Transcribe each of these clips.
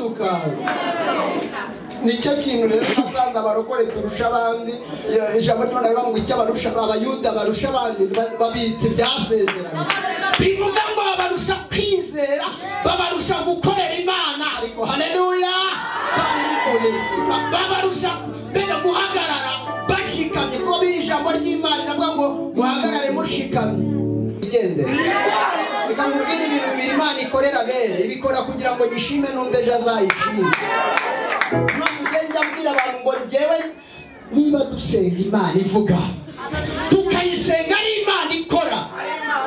Kandi ukaza. Nicyo kintu rero nasanze abarokore turusha abandi. Ijambo ry'Imana rivuga ngo icyo abarusha abayuda barusha abandi babitse ibyasezeranye. Bivuga ngo babarusha kwizera, babarusha gukorera Imana, ariko haleluya, babarusha mbega guhagarara bashikamye, kuko ijambo ry'Imana riravuga ngo muhagarare mushikamye. Igendere. Reka nkubwire ibintu bibiri Imana ikorera abere, ibikora kugira ngo gishime n'undi ejo azayishime. Mpamvu njya mbwira abantu ngo njyewe niba dusenga Imana ivuga, tukayisenga ari Imana ikora.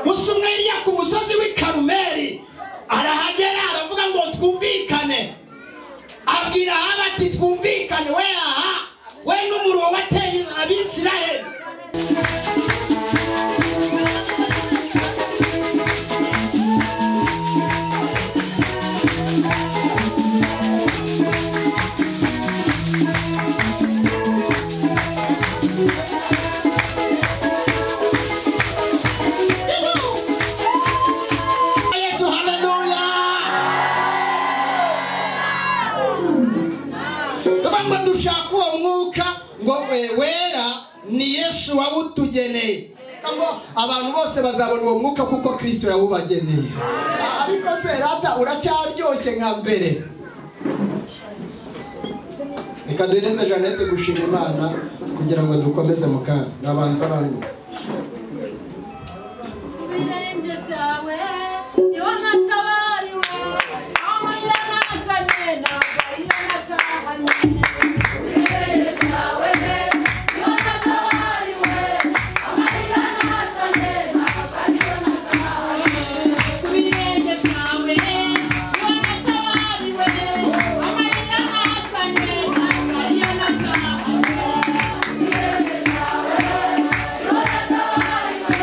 Musa umwe yari ku musozi w'i Karumeli, arahagera aravuga ngo twumvikane. Abwira Ahabu ati twumvikane, we aha we n'umuriro wateye Abisirayeli. Yesu, haleluya. Ngo dushaka uwo mwuka ngo wera ni Yesu wawutugeneye. Ngo abantu bose bazabona uwo mwuka kuko Kristo yawubageneye. Ariko se rata uracyaryoshye nka mbere. Reka duhereze Jeannette gushima Imana kugira ngo dukomeze mu kanya. Nabanza abantu. Ibirenge byawe niho natabariwe, amarira nazanye ntabwo ariyo natahanye. Ibirenge byawe niho natabariwe, amarira nazanye ntabwo ariyo natahanye. Ibirenge byawe niho natabariwe, amarira nazanye ntabwo ariyo natahanye. Ibirenge byawe niho natabariwe,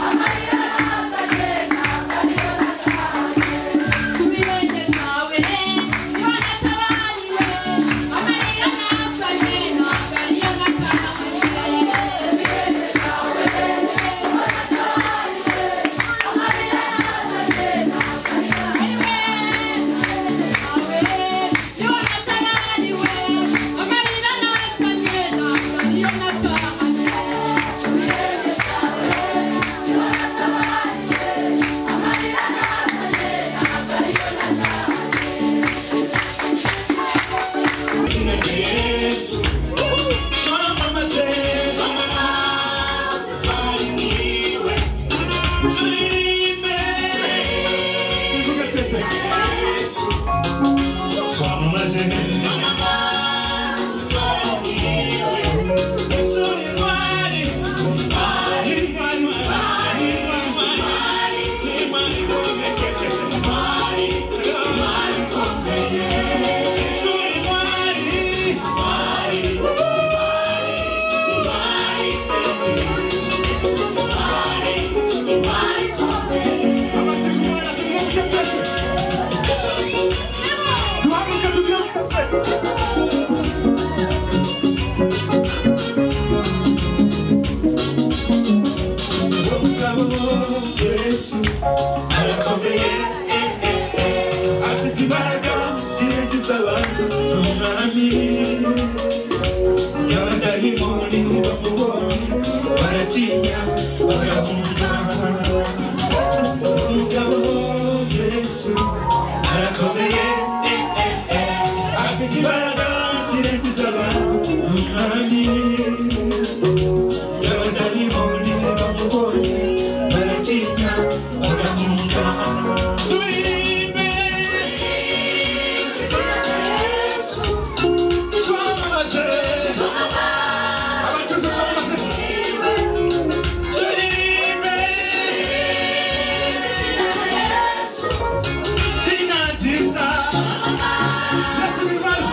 amarira nazanye ntabwo ariyo natahanye. Ibirenge byawe niho natabariwe, amarira nazanye ntabwo ariyo natahanye. Ibirenge byawe niho natabariwe, amarira nazanye ntabwo ariyo niho natabariwe, amarira nazanye ntabwo ariyo natahanye. Ibirenge byawe niho natabariwe, amarira nazanye ntabwo ariyo natahanye. Yesu, twamamaze, twari mwiwe, turirimbe. Yesu, twamamaze, twari mwiwe. Yesu ni intwari, intwari, intwari, intwari, intwari ikomeye, intwari ikomeye. Yesu ni intwari, intwari, intwari, intwari, Yesu ni intwari, intwari ikomeye. Duhaguruke tubyuke twese. Umugabo Yesu arakomeye, afite imbaraga zirenze iz'abantu, ni umwami. Y'abadayimoni bamubonye baratinya bagahunga. Umugabo Yesu arakomeye, afite imbaraga zirenze iz'abantu, ni umwami. Y'abadayimoni bamubonye baratinya bagahunga. Turirimbe Yesu, twamamaze, abacuruzi twamamaze, turirimbe Yesu, izina ryiza. Yesu ni intwari,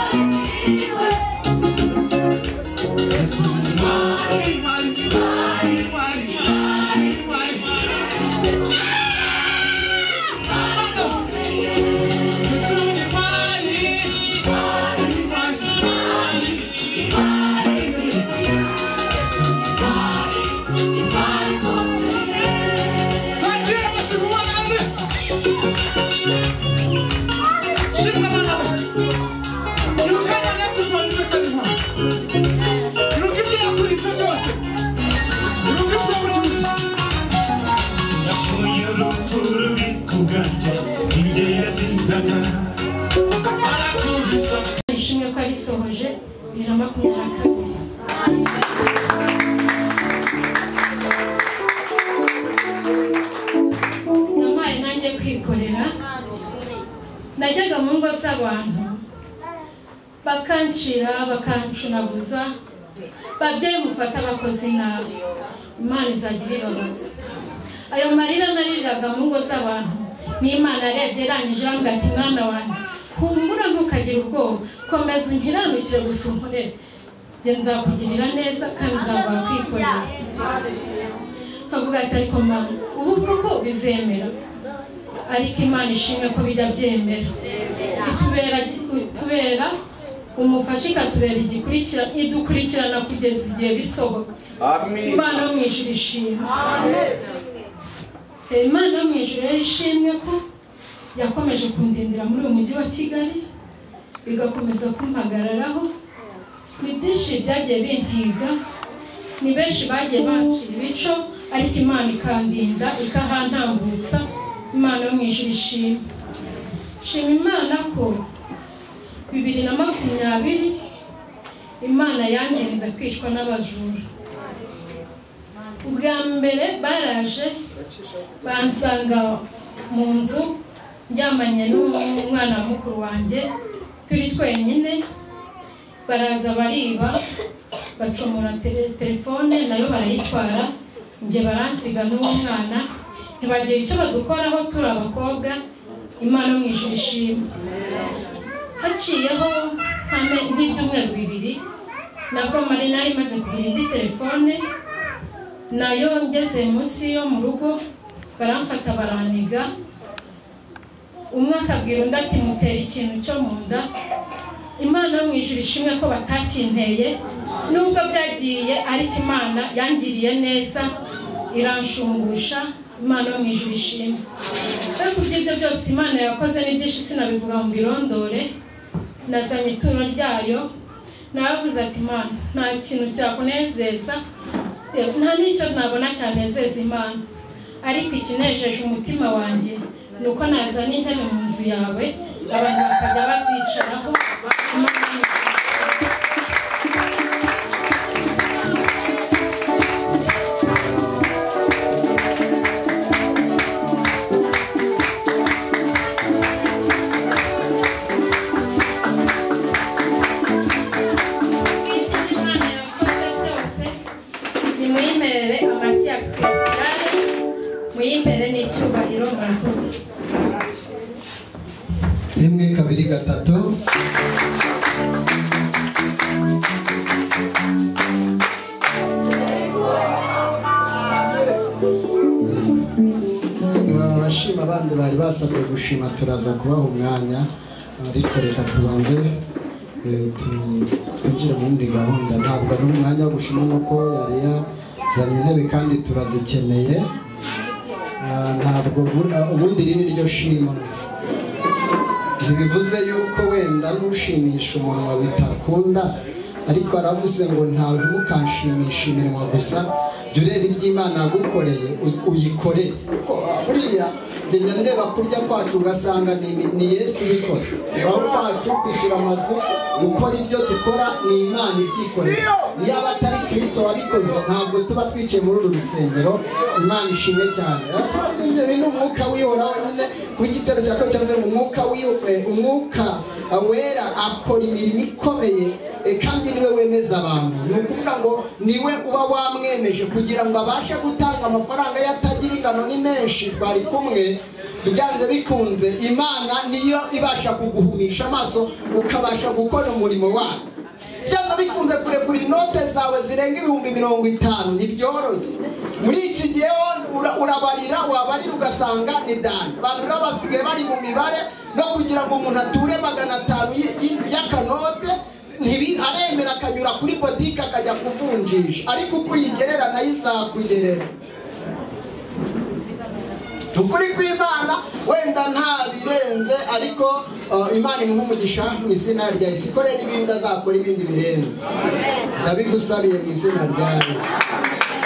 Yesu ni intwari, intwari, intwari, intwari, Najyaga mu ngo z'abantu bakancira, bakancunaguza, babyeyi mufata abakozi nabi, Imana izajya ibibabaza. Ayo marira nariraga mu ngo z'abantu, n'Imana arebye irangije irambwira ati mwana wanjye humura ntukagire ubwoba, komeza unkiranukire gusa unkorere, njye nzakugirira neza kandi nzaguha kwikorera. Nkavuga ati ariko Mana ubu koko bizemera? Ariko Imana ishimwe ko bijya byemera, itubera umufasha, ikatubera igikurikira, idukurikirana kugeza igihe bisohoka. Imana yo mu ijuru ishimwe. Imana yo mu ijuru ishimwe ko yakomeje kundindira muri uyu mujyi wa Kigali, bigakomeza kumpagararaho. Ni byinshi byagiye bimpiga, ni benshi bagiye bancira ibico, ariko Imana ikandinda ikahantambutsa. Imana yo mu ijuru ishimwe. Shima Imana ko 2020 Imana yandinze kwicwa n'abajura. Ubwa mbere baraje bansanga mu nzu ndyamanye n'umwana mukuru wanjye turi twenyine, baraza bariba, bacomora telefone nayo barayitwara, njye baransiga n'uwo mwana, ntibagira icyo badukoraho turi abakobwa. Imana yo mu ijuru ishimwe. Haciyeho nk'ibyumweru 2 nabwo mari nari maze kugura indi telefone, nayo ngeze munsi yo mu rugo baramfata baraniga, umwe akabwira undi ati mutera ikintu cyo mu nda. Imana yo mu ijuru ishimwe ko batakinteye, nubwo byagiye ariko Imana yangiriye neza iranshumbusha. Imana yo mu ijuru ishimwe. Ariko ibyo byose Imana yakoze ni byinshi sinabivuga mu birondore, nazanye ituro ryayo, naravuze ati Imana nta kintu cyakunezeza, nta n'icyo nabona cyanezeza Imana, ariko ikinejeje umutima wanjye ni uko nazana intebe mu nzu yawe abantu bakajya bazicaraho. Imana yakoze byose, nimuyimerere amashyi ya sipesiyale, muyimbere n'icyubahiro. Murakoze. 1 2 3. Abashima abandi bari basabwe gushima turaza kubaha umwanya, ariko reka tubanze twinjire mu yindi gahunda. Ntabwo ari umwanya wo gushima nuko yari yazanye intebe kandi turazikeneye. Ntabwo ubundi iri ni ryo shima, ntibivuze yuko wenda n'ushimisha umunwa bitakunda, ariko aravuze ngo ntawe ntukanshimisha iminwa gusa, jya ureba iby'Imana yagukoreye uyikorere. Kuko buriya njya ndeba kurya kwacu ugasanga ni Yesu ubikora. Aho kwacu kwishyura amazu, gukora ibyo dukora ni Imana ibyikorera. Yaba atari Kristo wabikoze ntabwo tuba twicaye muri uru rusengero. Imana ishimwe cyane. Ni umwuka w'ihoraho nyine, ku gitero cya kabiri cyangwa se umwuka wera akora imirimo ikomeye, kandi niwe wemeza abantu. Ni ukuvuga ngo niwe uba wamwemeje kugira ngo abashe gutanga amafaranga y'atagira ingano ni menshi. Twari kumwe byanze bikunze, Imana niyo ibasha kuguhumisha amaso ukabasha gukora umurimo wayo. Byanze bikunze kurekura inote zawe zirenga 50,000 ntibyoroshye. Muri iki gihe urabarira, wabarira ugasanga ni dani. Abantu rero basigaye bari mu mibare, no kugira ngo umuntu ature 500 y'akanote aremera akanyura kuri botike akajya kuvunjisha, ariko uko uyigerera nayo izakugerera. Ukuri kw'Imana wenda nta birenze, ariko Imana imuha umugisha mu izina rya Yesu. Ikore n'ibindi azakora ibindi birenze, ndabigusabiye mu izina rya Yesu.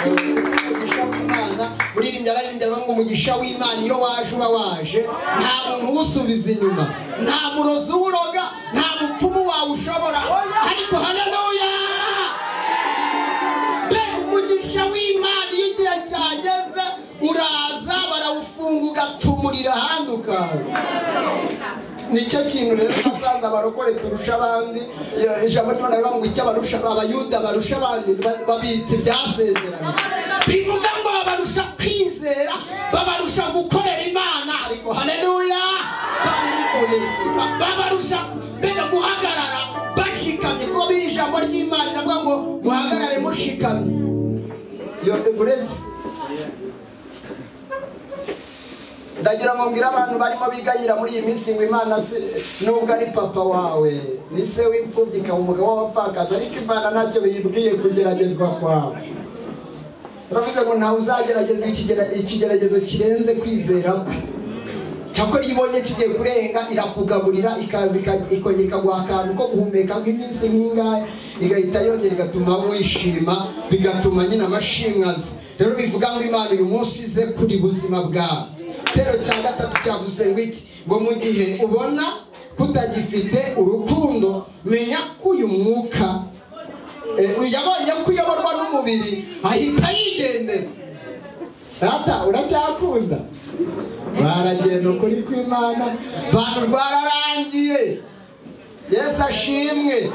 Umugisha w'Imana uririmbya ararimbya ngo umugisha w'Imana iyo waje uba waje, nta muntu uwusubiza inyuma, nta murozi uwuroga, nta mupfumu wawushobora. Ariko haleluya, mbega umugisha w'Imana iyo igihe cyageze uraza barawufunga ugapfumurira ahandi ukaza. Nicyo kintu rero nasanze abarokore turusha abandi. Ijambo ry'Imana rivuga ngo icyo abarusha abayuda barusha abandi babitse ibyasezeranye. Bivuga ngo babarusha kwizera, babarusha gukorera Imana. Ariko haleluya, babarusha mbega guhagarara bashikamye, kuko biri ijambo ry'Imana riravuga ngo muhagarare mushikamye. Iyo uretse ndagira ngo mbwire abantu barimo biganyira muri iyi minsi ngo Imana nubwo ari papa wawe ni se w'imfubyi ikaba umugabo w'abapfakazi, ariko Imana ntacyo biyibwiye kugeragezwa kwawe. Uravuze ngo ntawe uzageragezwa ikigeragezo kirenze kwizera kwe. Cyakora iyo ibonye kigiye kurenga irakugaburira, ikaza ikongera ikaguha akantu ko guhumeka nk'iminsi nk'ingahe, igahita yongera igatuma wishima, bigatuma nyine amashimwe aza. Rero bivuga ngo Imana uyu munsi ize kuri buzima bwawe. Igitero cya gatatu cyavuze ngo iki? Ngo mu gihe ubona kutagifite urukundo, menya ko uyu mwuka yabonye ko uyoborwa n'umubiri ahita yigendera. Data uracyakunda? Baragenda ukuri kw'Imana, bantu rwararangiye. Yesu ashimwe.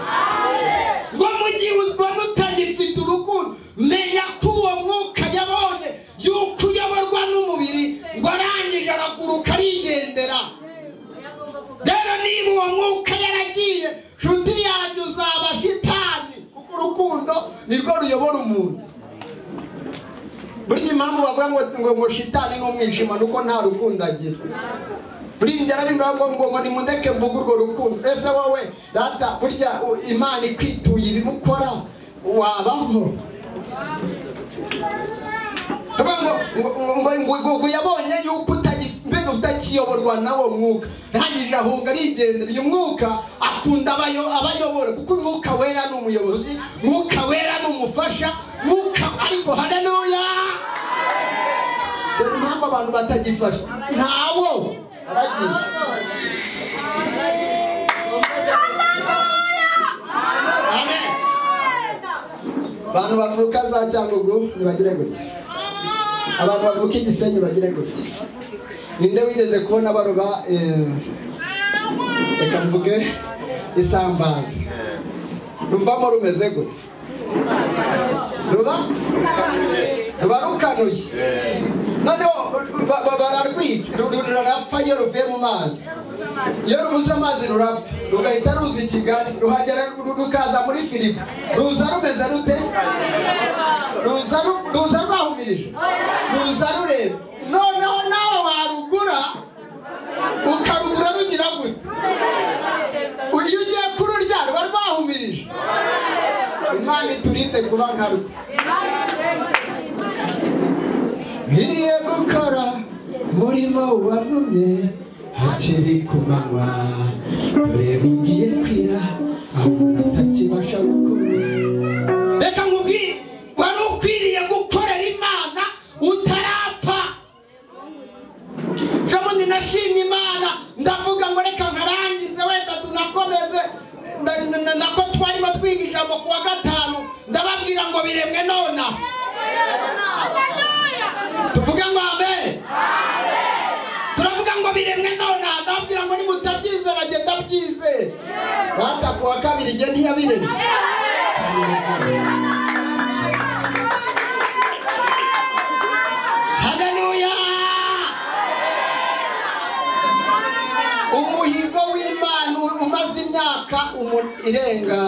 Ngo mu gihe ubona utagifite urukundo, menya ko uwo mwuka yabonye yuko uyoborwa n'umubiri, ngo arangije araguruka arigendera. Rero niba uwo mwuka yaragiye, nshuti yanjye uzaba shitani, kuko urukundo nirwo ruyobora umuntu. Burya impamvu bavuga ngo shitani n'umwijima nuko nta rukundo agira. Burya nararimba ngo nimundeke mvuge urwo rukundo. Ese wowe data, burya Imana ikwituye ibimukora wabaho? Ngo yabonye yuko utakiyoborwa nawo mwuka, ntangirira ahunga arigendera. Uyu mwuka akunda abayobora, kuko umwuka wera ni umuyobozi, mwuka wera ni umufasha, mwuka. Ariko haleluya, dore impamvu abantu batagifasha ntawo aragiye. Amen. Abantu bavuka za Cyangugu ntibagire gutya, abantu bavuka Igisenyi bagire gutya. Ninde wigeze kubona baroba reka mvuge isambaza ruvamo rumeze gute? Ruba rukanuye, noneho bararwica, rurapfa iyo ruvuye mu mazi. Iyo rubuze amazi rurapfa, rugahita ruza i Kigali, ruhagera rukaza muri firigo. Ruza rumeze rute? Ruza rwahumirije, ruza rureba. Noneho nawe warugura, ukarugura rugira gute? Iyo ugiye kururya ruba rwahumirije. Imana iturinde kuba nka rwo. Nkwiriye gukora umurimo wantumye hakiri ku manywa, dore bugiye kwira aho umuntu atakibasha gukora. Reka nkubwire, wari ukwiriye gukorera Imana utarapfa. Jamundi nashimye Imana, ndavuga ngo reka nkarangize wenda tunakomeze. Nako twarimo twiga ijambo kuwa gatanu, ndababwira ngo biremwe nona. Tuvuga ngo amen. Turavuga ngo biremwe nona, ndababwira ngo nimutabyizera jye ndabyizera. Data kuwa kabiri jye ntiyabiremye. Haleluya. Umuhigo w'Imana umaze imyaka irenga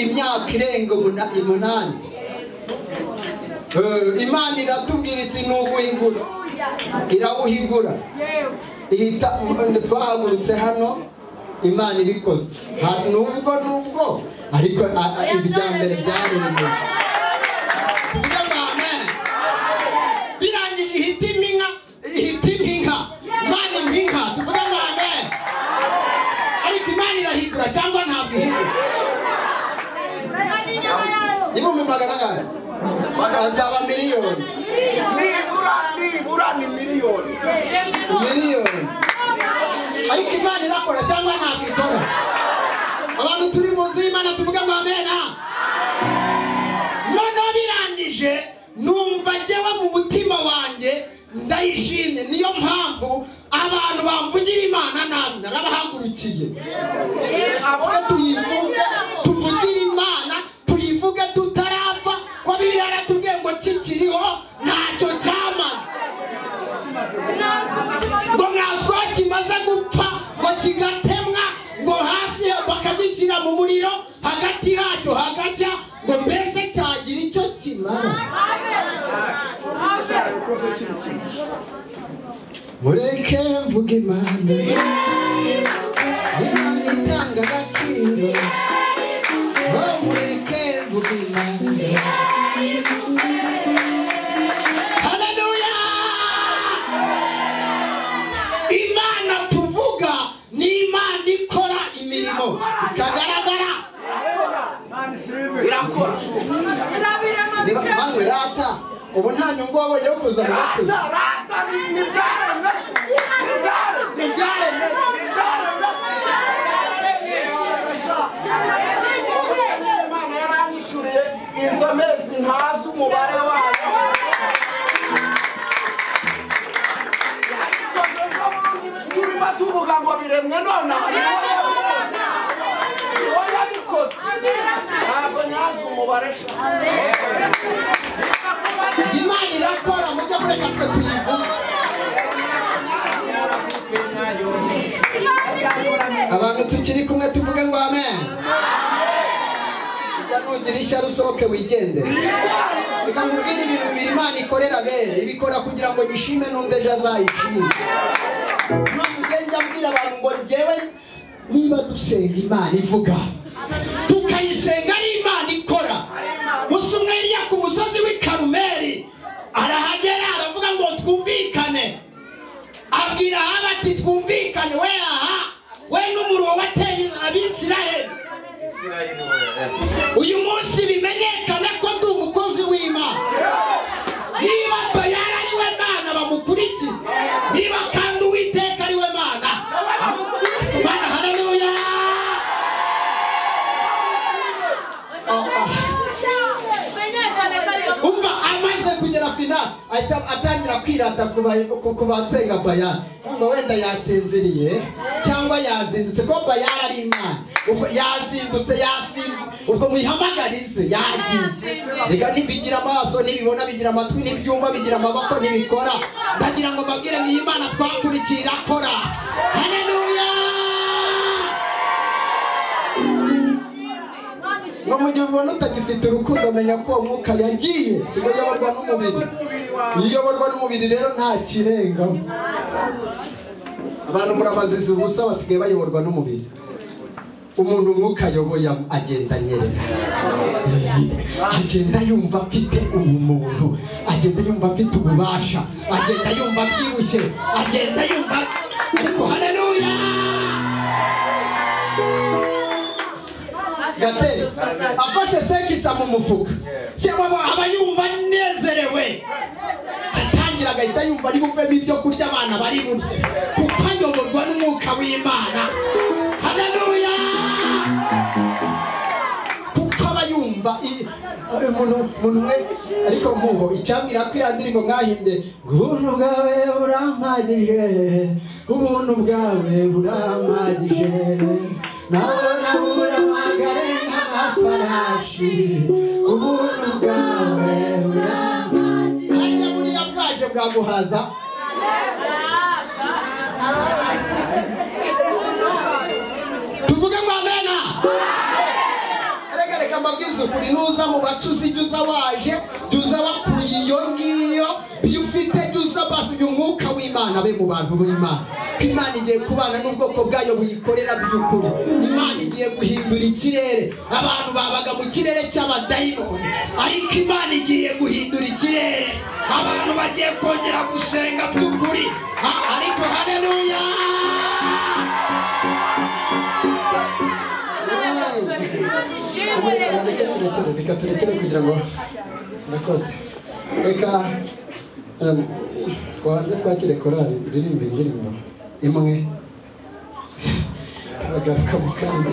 imyaka irenga 8. Imana iratubwira iti nuguhigura, irawuhigura. Ihita twahagurutse hano Imana ibikoze. Nubwo ariko ibya mbere byaremwe. Tuvuge ngo amen. Birangije ihita impinga, ihita impinga. Imana impinga, tuvuge ngo amen. Ariko Imana irahigura cyangwa ntabwo ihigura? 500,000 angahe? Azaba miliyoni. Nibura ni miliyoni. Miliyoni. Ariko Imana irakora cyangwa ntabwo ikora? Abantu turi mu nzu y'Imana tuvuga ngo amen. Noneho birangije numva njyewe mu mutima wanjye ndayishimye. Niyo mpamvu Abantu bamvugira Imana nabi narabahagurukiye. Tuyivuge, tuvugire Imana, tuyivuge tutarapfa, ko Bibiliya yaratubwiye ngo kikiriho ntacyo cyamaze. Ngo mwaswa kimaze gupfa ngo kigatemwa, ngo hasi bakagishyira mu muriro, hagati yacyo hagashya, ngo mbese cyagira icyo kimara. Mureke mvuge Imana, Imana itanga agaciro. Mureke mvuge Imana. Haleluya! Imana tuvuga ni Imana ikora imirimo ikagaragara. Irakora. Niba rata ubu nta nyungu wabonye yo kuza mu bacuzi. Rata ni byaremwe. Ni byaremwe. Imana yaranyishyuriye inzu amezi ntazi umubare wayo. Turimo tuvuga ngo biremwe nonaha niwe yabikoze. Ntabwo ntazi umubare. Imana irakora, mujye mureka twe tuyivuge. Abantu tukiri kumwe tuvuge ngo amen. Ujya nugira ishyari usohoke wigendere. Reka nkubwire ibintu bibiri Imana ikorera abere, ibikora kugira ngo nyishime n'undi ejo azayishime. Impamvu njya mbwira abantu ngo njyewe niba dusenga Imana ivuga, tukayisenga ari Imana ikora. Musa umwe yari ku musozi w'i Karumeli, arahagera aravuga ngo twumvikane. Abwira Ahabu ati twumvikane, we aha we n'umuriro wateye Abisirayeli. Uyu munsi bimenyekane ko ndi umukozi w'Imana. Niba Bayali ari we Mana bamukurikiye, niba kandi Uwiteka ari we Mana. Mana, haleluya. Umva amaze kugera final ahita atangira kwirata ku basenga Bayali, ngo wenda yasinziriye cyangwa yazindutse, ko Bayali ari Imana. Ubwo yazindutse, ubwo muyihamagarize yagiye. Reka ntibigira amaso, ntibibona, bigira amatwi, ntibyumva, bigira amaboko, ntibikora. Ndagira ngo mbabwire ni Imana twakurikiye irakora. Haleluya! Ngo mu gihe ubona utagifite urukundo, menya ko uwo mwuka yagiye. Siko uyoborwa n'umubiri. Iyo uyoborwa n'umubiri rero nta kirengaho. Abantu muramaziza ubusa basigaye bayoborwa n'umubiri. Umuntu umwuka ayoboye agenda anyerera, agenda yumva afite ubumuntu, agenda yumva afite ububasha, agenda yumva abyibushye, agenda yumva ariko haleluya. Gate afashe sekisa mu mufuka, aba yumva anezerewe, atangira agahita yumva ari buvemo ibyo kurya abana bari burye, kuko ayoborwa n'umwuka w'Imana. Haleluya! Kuko aba yumva umuntu umwe. Ariko muho icyambwira ko iriya ndirimbo mwahimbye, ubuntu bwawe burampagije, ubuntu bwawe burampagije, nabona buramagare nk'amafarashi, ubuntu bwawe burampagije. Hajya buriya bwaje bwaguhaza. Tuvuge ngo amena. Reka reka mbabwize ukuri, nuza mu bacuzi jya uza waje, jya uza wakuye iyo ngiyo, ibyo ufite jya uza basi uyu mwuka w'Imana abe mu bantu b'Imana. Ko Imana igiye kubana n'ubwoko bwayo buyikorera by'ukuri. Imana igiye guhindura ikirere. Abantu babaga mu kirere cy'abadayimoni, ariko Imana igiye guhindura ikirere. Abantu bagiye kongera gusenga by'ukuri. Ariko haleluya. Reka turekere kugira ngo murakoze. Reka twanze twakire korali iririmba indirimbo imwe, turagaruka mu kandi.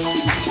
Thank you.